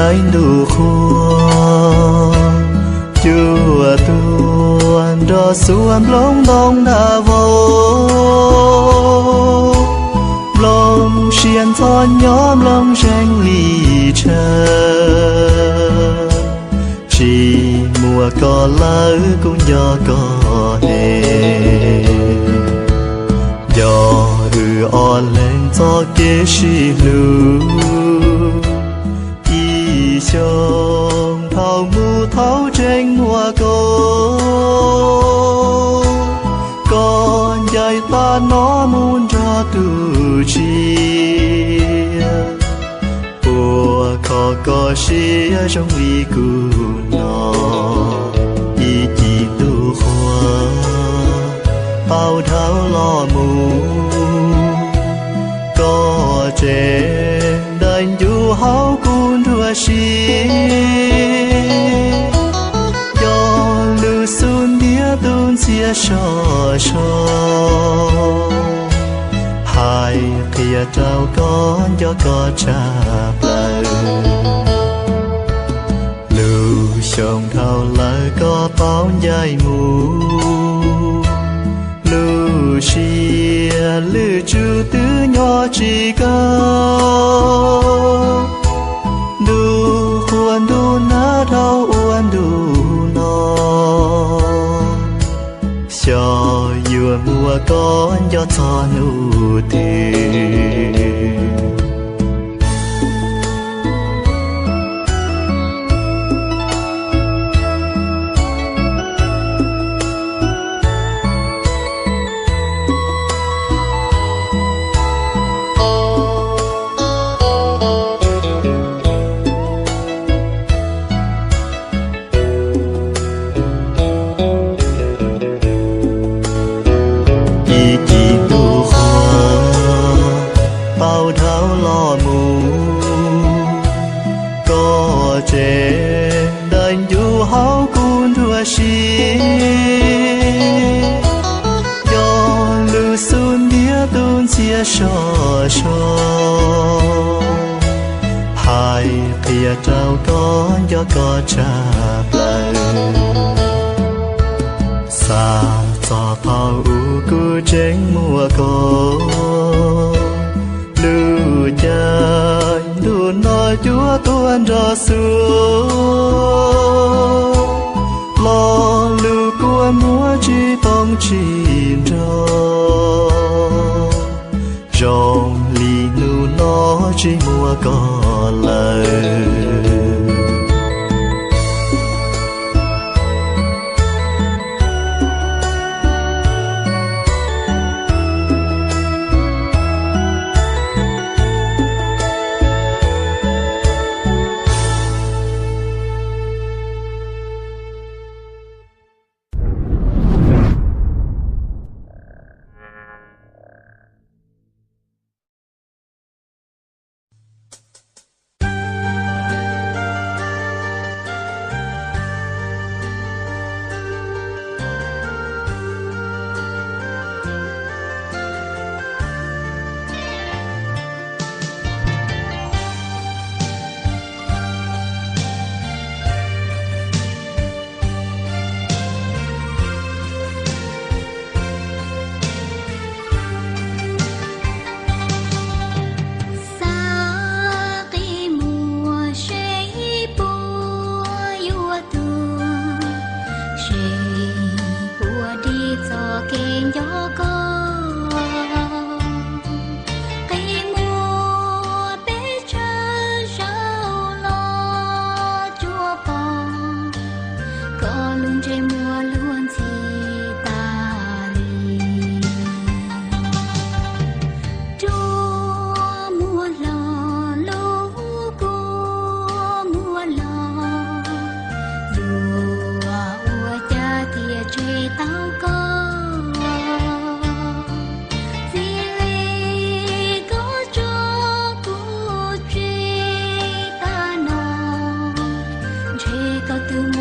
Ib ntu qhua, cuaj tuag nrog xuas nplooj ntoo nram vau, nplooj siab ntxhov nyob nplooj zeeg li tshav. Tsis muaj koj lawm kuv nco koj heev, nco wb ob leeg txoj kev sib hlub. Ib xyoos dhau mus thaum tseem muaj koj, koj ncaim tag no mus nrog tus tshiab. Puas kho koj siab zoo li kuv no, ib cim ntu qhua tau dhau los mus, koj tseem daim ncuv hauv kuv nruab siab. Cov lus xub ntiag tus ntxhias sov so, hais qhia rau koj nco koj tshaj plaws. Lub xyoo dhau lawm koj tau ncaim mus, lub siab lwj tsum twb nyob tsis kawg. Ntu qhua ntu nag dhau ua ntu no, xyov yuav muaj koj nco txog hnub twg. Ib cim ntu qhua tau dhau los mus, koj tseem daim ncuv hauv kuv nruab siab. Cov lus xub ntiag tus ntxhias sov so, hais qhia rau koj nco koj tshaj plaws. Xav txog thaum ub kuv tseem muaj koj, lub caij ntuj no cuaj tuag nrog xuas, lo lus kua muag tsis toom tsis nrog, zoo li hnub no tsis muaj koj lawm. Xav qi muag seb puas yuav tuag, seb puas dim txoj kev nco koj. Qi muag peb tshav zaum los tsuas pom koj lub ntsej muag luag ntxhi tas li. Cua muag hlo lub kua muag los, yuav ua cas thiaj tseg tau koj. Txij li koj tso kuv tseg tas no, ntshe koj twb